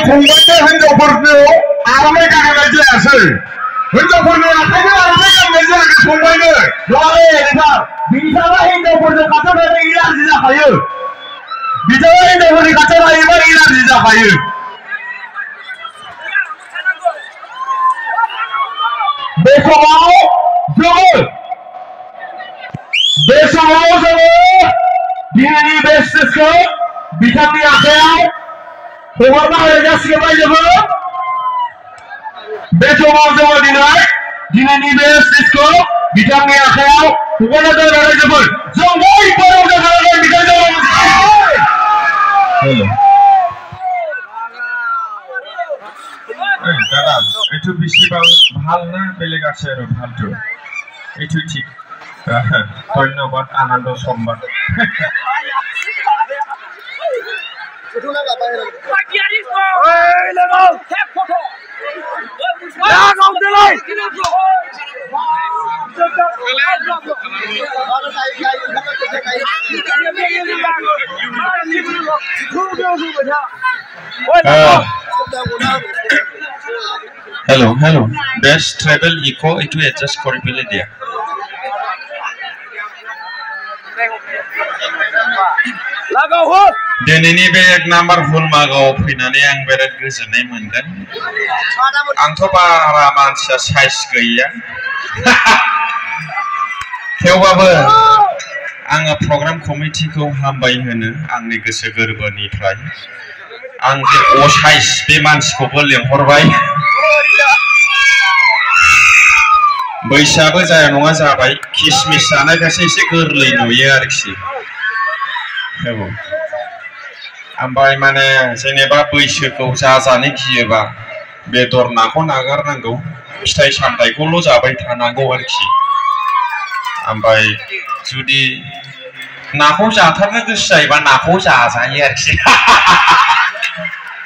फंबायनो हिनजावफोरनो आर'नाइ गानहोनाय जायासै हिनजावफोरनो आखाइजों आर'नाइ गानहोनाय जायाखै फंबायनो नङालै नोंथां बिथाङा हिनजावफोरजों खाथियाव थायोबा इलार्जि जाखायो बिथाङा हिनजावफोरनि खाथियाव थायोबा इलार्जि जाखायो बे समाव जोङो दिनैनि बे स्टेजखौ बिथांनि आखायाव हगारना होनाय जासिगोन रायजोफोर बे समाव जोङो दिनैनि बे स्टेजखौ बिथांनि आखायाव हगारना होनाय रायजोफोर जों बयबो रंजाखानानै बिथांजों দাদা এইটো বেশিবার ভাল না বেলেগ আছে আর ভালটো এইটো ঠিক ধন্যবাদ আনন্দ সম্মান Hello. Best travel eco itu adjust kori pele dia. Lagau ho. Dan ini be ek number full magau finane ang berat goजोननाय मोनदों. Angto bara mansia size gaya. Thewbaबो आङो program committee खौ हामबाय होनो आंनि गोसो गोरबोनिफ्राय आं जे असाइस बे मानसिखौबो लेंहरबाय बैसाबो जाया नङा जाबाय किसमिस जानायखायसो एसे गोरलै नुयो आरोखि ओमफ्राय माने जेनेबा बैसोखौ जाजानो गियोबा बेदर नाखौ नागारनांगौ फिथाइ सामथाइखौल' जाबाय थानांगौ आरोखि ओमफ्राय जुदि नाखौ जाथारनो गोसो जायोबा नाखौ जाजायो आरोखि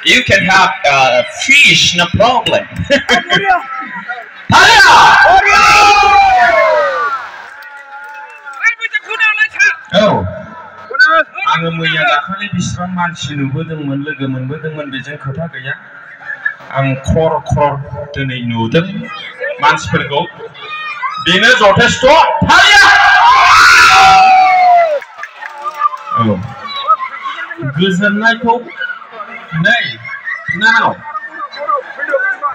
You can have fish, no problem. Oh, आङो मैया दाखालि बिसिबां मानसि नुबोदोंमोन लोगो मोनबोदोंमोन बेजों खोथा गैया आं ख्रर दिनै नुदों मानसिफोरखौ बेनो जथेस्थ' औ गोजोननायखौ नै बिनानाव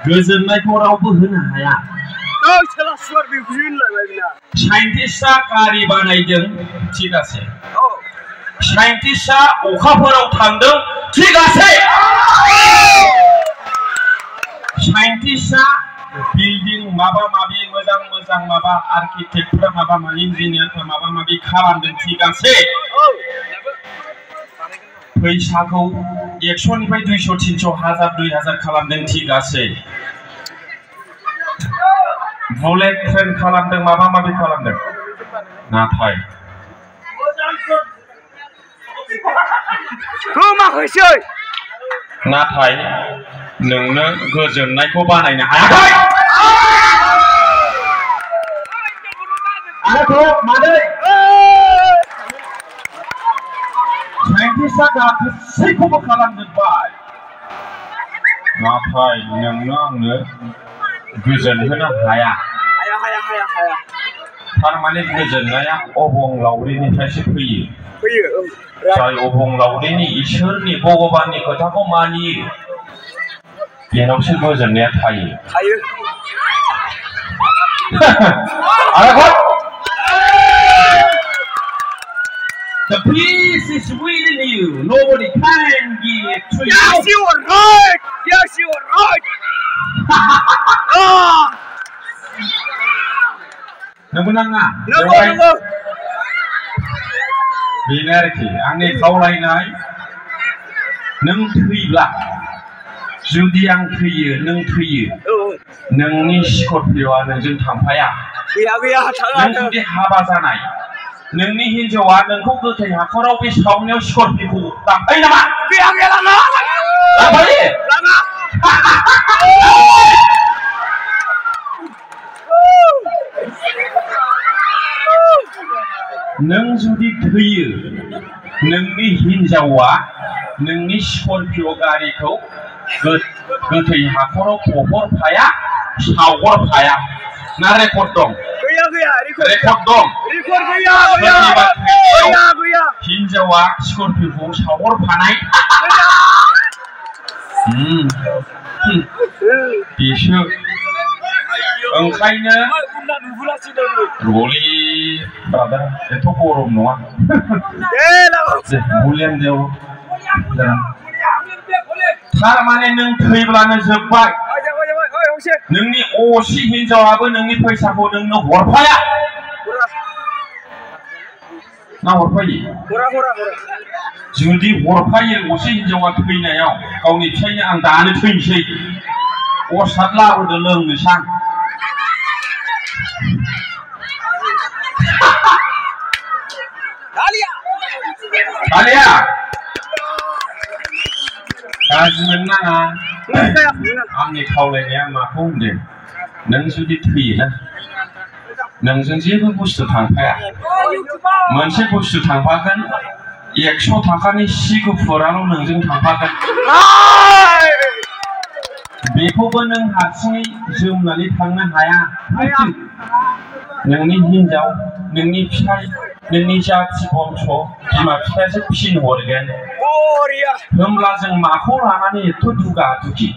गोजोननायखौ रावबो होनो हाया साइन्टिस्टआ गारि बानायदों ठीक আছে साइन्टिस्टआ अखाफोराव थांदों ठीक আছে साइन्टिस्टआ बिल्डिं माबा माबि मोजां माबा आर्किटेक्टफोरा माबा माबि इन्जिनियारफोरा माबा माबि खालामदों ठीक আছে फैसाखौ 100 निफ्राय 200 300 1000 2000 खालामदों ठीक আছে बुलेट ट्रेन खालामदों माबा माबि खालामदों नाथाय नाथाय नोंनो गोजोननायखौ बानायनो हायाखै साइन्टिस्टआ गासैखौबो खालामजोब्बाय नाथाय नोंनो आंनो गोजोन होनो हाया थारमाने गोजोननाया अबंलावरिनिफ्रायसो फैयो जाय अबंलावरिनि इसोरनि भगबाननि खोथाखौ मानियो बेनावसो गोजोननाया थायो The peace is within you. Nobody can give it to you. Yes, you are right. Yes, you are right. नंगौ नाङा नंगौ बेनो आरोखि आंनि खावलायनाय नों थैब्ला जुदि आं थैयो नों थैयो नोंनि स्कर्पिय'आ नोंजों थांफाया नों जुदि हाबा जानाय नोंनि हिन्जावा नोंखौ गोथै हाखराव बे सावनायाव स्कर्पिय'खौ लांफायो नामा लांफायो नों जुदि थैयो नोंनि हिन्जावा नोंनि स्कर्पिय' गारिखौ गोथै हाखराव फहरफाया सावहरफाया ना रेकर्ड दं रेकर्ड दं हिनजावा स्करपिय'खौ सावहरफानाय बेसो ओंखायनो र'लै ब्रादार एथ' गरम नङा भलिउम देव थारमाने नों थैब्लानो जोब्बाय नोंनि असि हिनजावाबो नोंनि फैसाखौ नोंनो हरफाया ना हरफायो जुदि हरफायो असे हिनजावा थैनायाव गावनि फिसायनो आं दानो थैनोसै अरसाद लाबोदो लोंनोसां दालिया गाज्रि मोननो नाङा आंनि खावलायनाया माखौ होनदों नों जुदि थैयोना नोंजों जेबो बुस्थु थांफाया मोनसे बुस्थु थांफागोन 100 थाखानि सि गुफुराल' नोंजों थांफागोन बेखौबो नों हारसिङै जोमनानै थांनो हाया नोंनि हिनजाव नोंनि फिसाय नोंनि जाथि बंश बिमा बिफायासो फिनहरगोन होमब्ला जों माखौ लानानै एथ' दुगा दुगि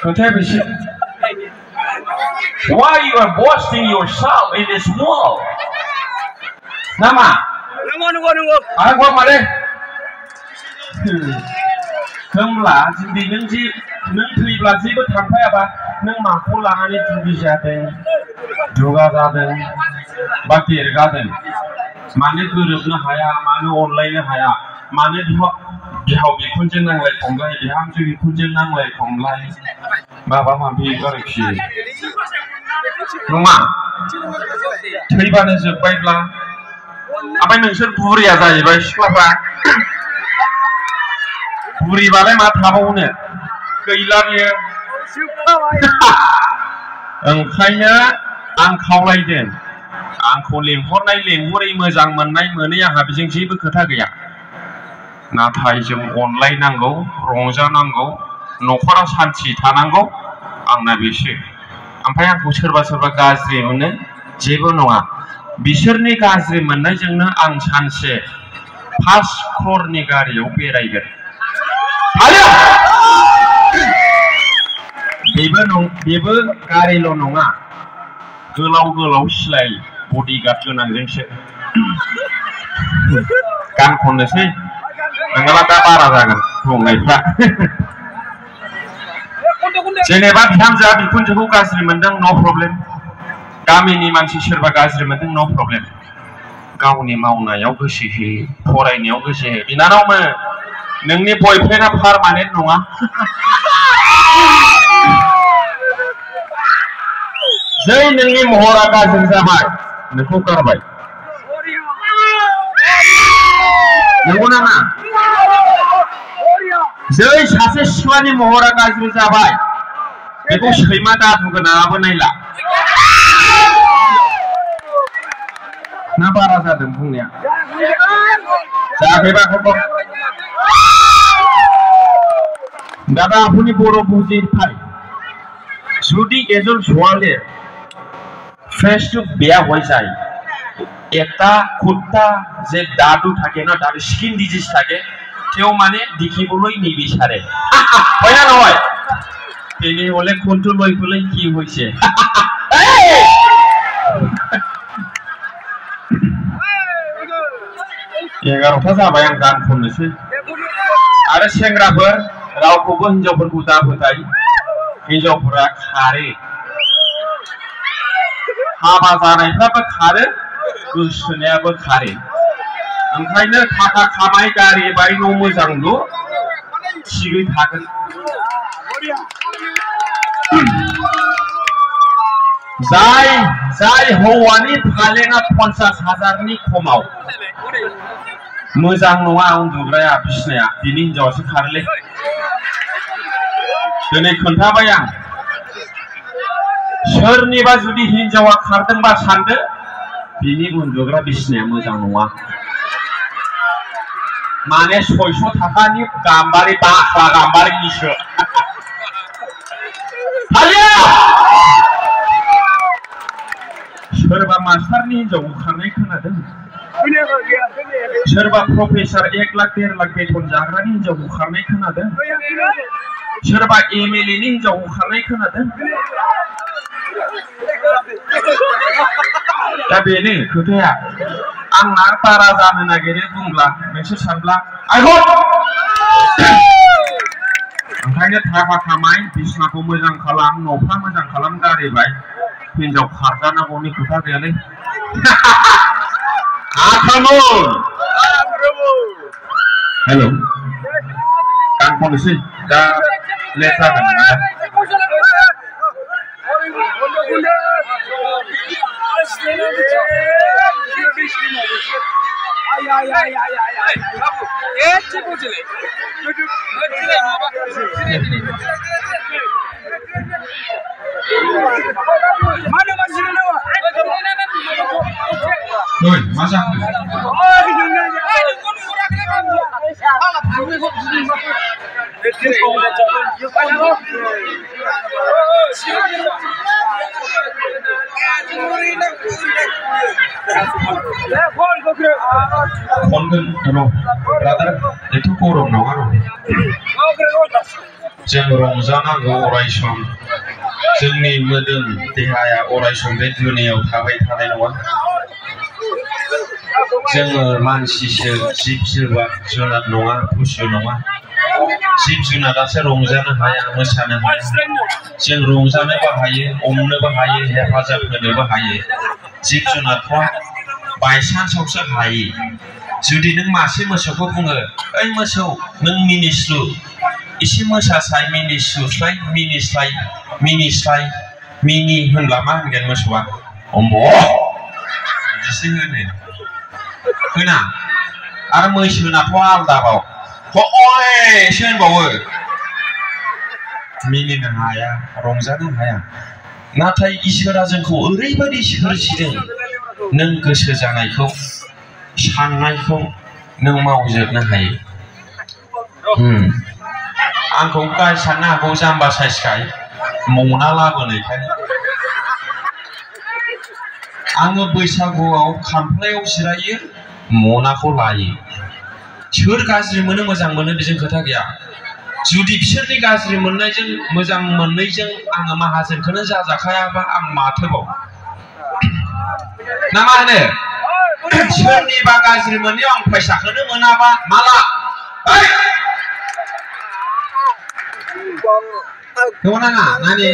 खोथाया बेसे Why you are boasting yourself in this world? Nama? Nunggu. Aku mana? Hombla, jadi neng thैब्ला जेबो थांफायाबा नों माखौ लानानै दुगि जादों दुगा जादों बा देरगादों मानो गोरोबनो हाया मानो अनलायनो हाया मानो बिहाव बिखुनजों नांलाय खमलाय बिहामजो बिखुनजों नांलाय खमलाय माबा माबि आरोखि नङा थैबानो जोब्बायब्ला ओमफ्राय नोंसोर बुरिया जाहैबाय सिख्लाफ्रा बुरिबालाय मा थाबावनो गैला बियो ओंखायनो आं खावलायदों आंखौ लेंहरनाय लेंहरै मोजां मोननाय मोनै आंहा बेजों जेबो खोथा गैया नाथाय जों अनलायनांगौ रंजानांगौ न'खराव सान्थि थानांगौ आंना बेसो ओमफ्राय आंखौ सोरबा गाज्रि मोनो जेबो नङा बिसोरनि गाज्रि मोननायजोंनो आं सानसे 5 क्र'रनि गारियाव बेरायगोन बेबो गारिल' नङा गोलाव सिलाय बडिगार्ड गोनांजोंसो गान खननोसै नङाबा दा बारा जागोन बुंनायफ्रा जेनेबा बिहामजोआ बिखुनजोखौ गाज्रि मोनदों नो प्रब्लेम गामिनि मानसि सोरबा गाज्रि मोनदों नो प्रब्लेम गावनि मावनायाव गोसो हो फरायनायाव गोसो हो बिनानावमोन नोंनि बयफ्रेन्डआ पारमानेन्ट नङा जै नोंनि महरा गाज्रि जाबाय नोंखौ गारबाय नंगौ नामा जै सासे सिख्लानि महरा गाज्रि जाबाय बेखौ सैमा दादु गोनाङाबो नायला ना बारा जादों बुंनाया जायाखैबा दादा आपनि बर' बुजिथाय जुदि एজন ছোৱালীৰ ফেচটো বেয়া হৈ যায় এটা কুত্তা যে দাদু থাকে না দাদু স্কিন ডিজিজ থাকে তেও মানে দেখিবলৈ নিবিচাৰে হয় না নহয় তেনে হলে কোনটো লৈ গলে কি হৈছে 11টা जाबाय आं गान खननोसै आरो सेंग्राफोर रावखौबो हिनजावफोरखौ दा फोथाय हिनजावफोरा खारो हाबा जानायफ्राबो खारो गोसोनायाबो खारो ओंखायनो थाखा खामाय गारि बाय न' मोजांल' थिगै थागोन जाय हौवानि फालेङा 50,000नि खमाव मोजां नङा उन्दुग्राया बिसनाया बिनि हिनजावासो खारोलै दिनै खोन्थाबाय आं सोरनिबा जुदि हिनजावा खारदोंबा सानदो बिनि उन्दुग्रा बिसनाया मोजां नङा माने 600 थाखानि गाम्बारि बाख्ला गाम्बारिनिसो सोरबा मास्टारनि हिनजाव खारनाय खोनादों सोरबा प्रफेसर 1 लाख 1.5 लाख बेथन जाग्रानि हिनजाव खारनाय खोनादों सोरबा एमएलए नि हिनजाव खारनाय खोनादों दा बेनो खोथाया आंना बारा जानो नागिरो बुंब्ला नोंसोर सानब्ला आइहो ओंखायनो थाखा खामाय बिसनाखौ मोजां खालाम न'फ्रा मोजां खालाम गारिबाय हिनजाव खारजानांगौनि खोथा गैयालै हेलौ आं खननोसै दा लेट जागोन Oi, masa brother itu kurang nongaro जों रंजानांगौ अरायसम जोंनि मोदोम देहाया अरायसम बे दुनियाव थाबाय थानाय नङा जोङो मानसिसो जिब जुनार नङा पशु नङा जिब जुनारासो रंजानो हाया मोसानो हाया जों रंजानोबो हायो अमनोबो हायो हेफाजाब होनोबो हायो जिब जुनारफ्रा बायसान्सआवसो हायो जुदि नों मासे मोसौखौ बुङो ओइ मोसौ नों मिनिस्लु इसे मोसासाय मिनिस्लुस्लाय मिनि होनब्ला मा होनगोन मोसौआ अम्ब बिदिसो होना आरो मैसोनाथ' आलदाबाव अयसो होनबावो मिनिनो हाया रंजानो हाया नाथाय इसोरा जोंखौ ओरैबायदि सोरजिदों नों गोसो जानायखौ साननायखौ नों मावजोबनो हायो आंखौ गाय साननो हागौ जाम्बा साइसखाय मना लाबोनायखाय आङो बैसागुआव खामफ्लायाव जिरायो मनाखौ लायो सोर गाज्रि मोनो मोजां मोनो बेजों खोथा गैया जुदि बिसोरनि गाज्रि मोननायजों मोजां मोननायजों आङो माहाजोनखौनो जाजाखायाबा आं माथोबाव ना मा होनो सोरनिबा गाज्रि मोननायाव आं फैसाखौनो मोनाबा माला नङा नानि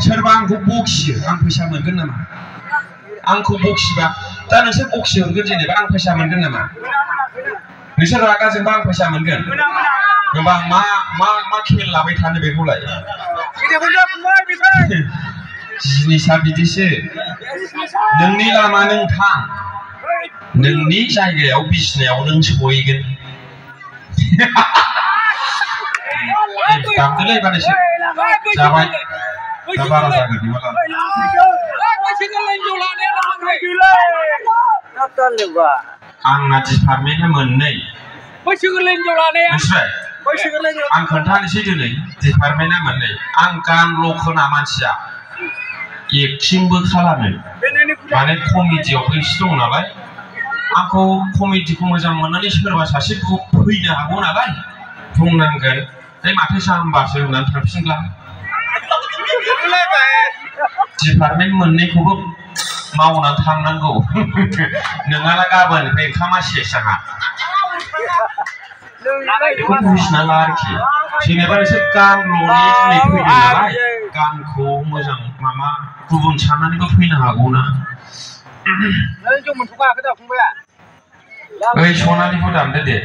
सोरबा आंखौ बखियो आं फैसा मोनगोन नामा आंखौ बखिबा दा नोंसोर बखि हरगोन जेनेबा आं फैसा मोनगोन नामा नोंसोर रागा जोंबा आं फैसा मोनगोन होमबा मा खेल लाबाय थानो बेखौलाय जिनिसा बिदिसो नोंनि लामा नों थां नोंनि जायगायाव बिसिनायाव नों सहैगोन दामदोलै बानायसो जाबाय दा बारा जागोन बिमाला आंना डिपार्टमेन्टआ मोननै आं खोन्थानोसै दिनै डिपार्टमेन्टआ मोननै आं गानल' खोना मानसिया एक्टिंबो खालामो माने कमेडियावबो एसे दं नालाय आंखौ कमेडिखौ मोजां मोननानै सोरबा सासे फैनो हागौ नालाय बुंनांगोन ओइ माथो जाम्बासो होननानै थांफिनब्ला डिपार्टमेन्ट मोननैखौबो मावनानै थांनांगौ नोंहाना गाबोननिफ्राय ओंखामा सेस आंहा बेखौ बुजिना ला आरोखि जेनेबा नोंसोर गानल'नि दिनै फैदों नालाय गानखौ मोजां मामा गुबुन साननानैबो फैनो हागौ ना ओइ सनालिखौ दामदो दे